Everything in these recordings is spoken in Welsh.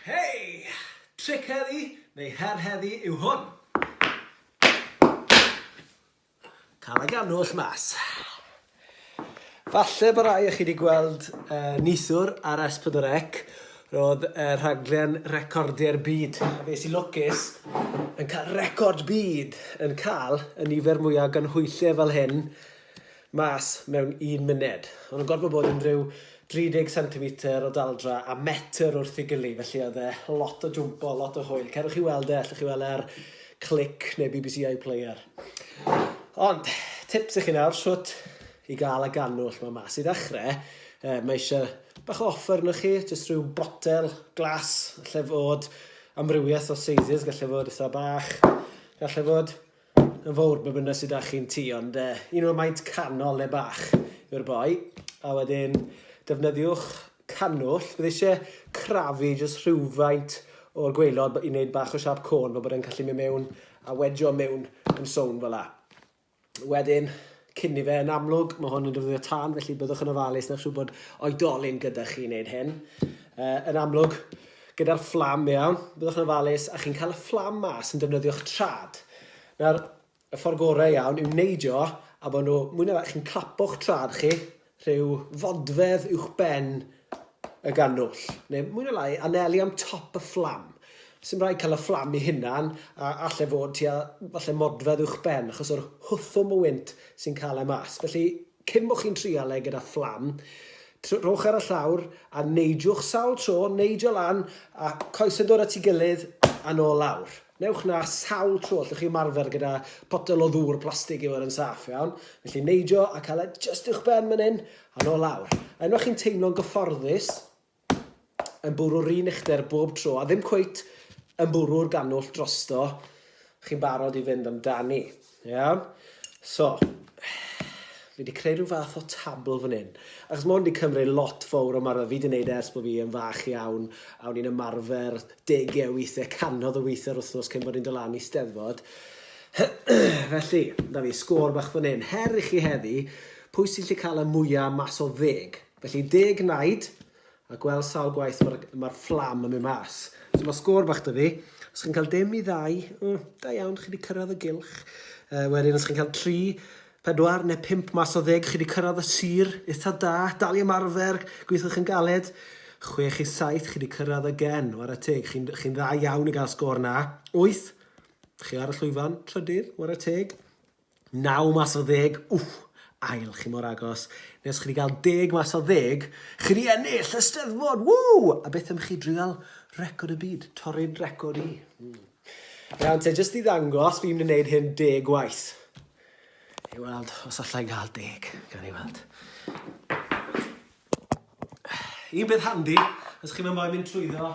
Hei! Tric heddi, neu her heddi, yw hwn. Cael y gannwyll mas. Falle bod rai o chi wedi gweld uh, nithwr ar S4C, roedd uh, rhaglen recordiau'r byd. A fe sy'n lwcus yn cael record byd yn cael y nifer mwyaf ganhwyllau fel hyn mas mewn un munud. O'n nhw'n gorfod bod yn rhyw 30 centimetr o daldra a metr wrth ei gilydd, felly oedd e lot o jwmpo, lot o hwyl. Cerwch i weld e, allwch chi weld e ar Clic neu BBC iPlayer. Ond, tips i chi nawr, shwt i gael y gannwyll ma mas. I ddechrau, eh, mae eisiau bach o offer arnoch chi, jyst rhyw botel, glas, allai fod amrywiaeth o sizes, gallai fod eitha bach, gallai fod yn fawr be bynnag sydd 'da chi'n tŷ, ond uh, un o'r maint canol neu bach yw'r boi. A wedyn defnyddiwch cannwll, bydd eisiau crafu jyst rhywfaint o'r gwaelod i wneud bach o siap côn fel bod e'n gallu mynd mewn a wedio mewn yn sown fel la. Wedyn, cyn i fe, yn amlwg, mae hwn yn defnyddio tân, felly byddwch yn ofalus, newch siŵr bod oedolyn gyda chi i wneud hyn. Uh, yn amlwg, gyda'r fflam iawn, byddwch yn ofalus a chi'n cael y fflam mas yn defnyddio'ch trad. Nawr, y ffordd gorau iawn yw neidio a bod nhw, mwy na chi'n clapo'ch trad chi rhyw fodfedd uwch ben y gannwll. Neu mwy na lai, anelu am top y fflam. Sy'n rhaid cael y fflam i hunan, a alle fod tua falle modfedd uwch ben, achos o'r hwthwm o wynt sy'n cael e mas. Felly, Cyn bo chi'n trial e gyda fflam, rhowch ar y llawr a neidiwch sawl tro, neidio lan a coesau'n dod at ei gilydd a nôl lawr. Newch na sawl tro, allwch chi ymarfer gyda potel o ddŵr plastig i fod yn saff, iawn? Felly neidio a cael e jyst uwch ben fan hyn a nôl lawr. A unwaith chi'n teimlo'n gyfforddus, yn bwrw'r un uchder bob tro, a ddim cweit yn bwrw'r gannwll drosto, chi'n barod i fynd amdani. Iawn? So, fi wedi creu rhyw fath o tabl fan hyn. Achos mae hwn wedi cymryd lot fawr o ymarfer. Fi wedi gwneud e ers bod fi yn fach iawn, a o'n i'n ymarfer degau o weithiau, canodd o weithiau yr wythnos cyn bod ni'n dod lan i Steddfod. Felly, na fi, sgôr bach fan hyn. Her i chi heddi, pwy sy'n lle cael y mwyaf mas o ddeg? Felly, deg naid, a gweld sawl gwaith mae'r ma fflam yn mynd mas. So mae sgôr bach 'da fi. Os chi'n cael dim i ddau, mm, da iawn, chi wedi cyrraedd y gylch. Uh, wedyn, os chi'n cael 3, 4 neu 5 mas o ddeg, chi wedi cyrraedd y sir, eitha da, dal i ymarfer, gweithiwch yn galed. 6 i 7, chi wedi cyrraedd y gen, wara teg, chi'n chi dda iawn i gael sgôr na. 8, chi ar y llwyfan, trydydd, wara teg. 9 mas o ddeg, wff, ail, chi mor agos. Neu os chi wedi cael deg mas o ddeg, chi wedi ennill y Steddfod, ww! A beth am chi drial record y byd, torri'n record i. Mm. Iawn te, jyst i ddangos, fi'n mynd i wneud hyn deg gwaith. I weld os allai gael deg, gan i weld. Un beth handi, os chi'n moyn mynd trwyddo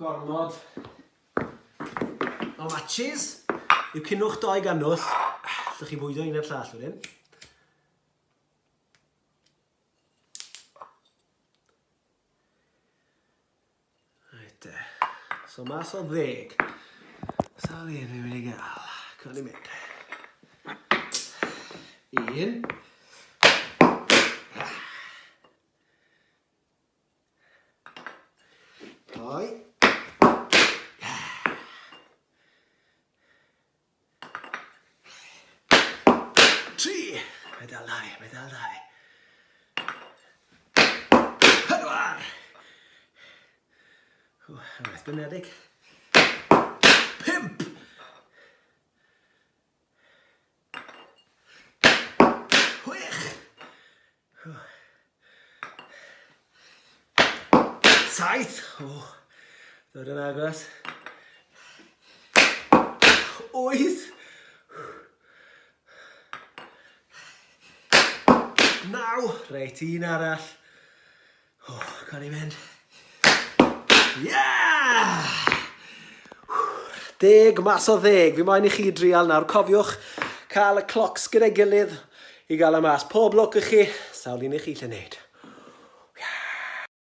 gormod O matches yw cynwch doi gannwll. Allwch chi fwydo un a'r llall wedyn. Reit te. So mas o ddeg. Sawl un fi'n mynd i gael? Cawn i mynd. Un. Doi. Tri. Mae dal da fi, mae dal da fi. Pedwar. Ww, rhywbeth benedig. Pump. Chwech. Saith! O, ddod yn agos. Wyth! Naw! Reit, un arall. O, cawn i mynd. Yeah! Deg mas o ddeg. Fi moyn i chi drial nawr. Cofiwch cael y clocs gyda'i gilydd i gael y mas. Pob lwc i chi. Sawl un i chi lle wneud.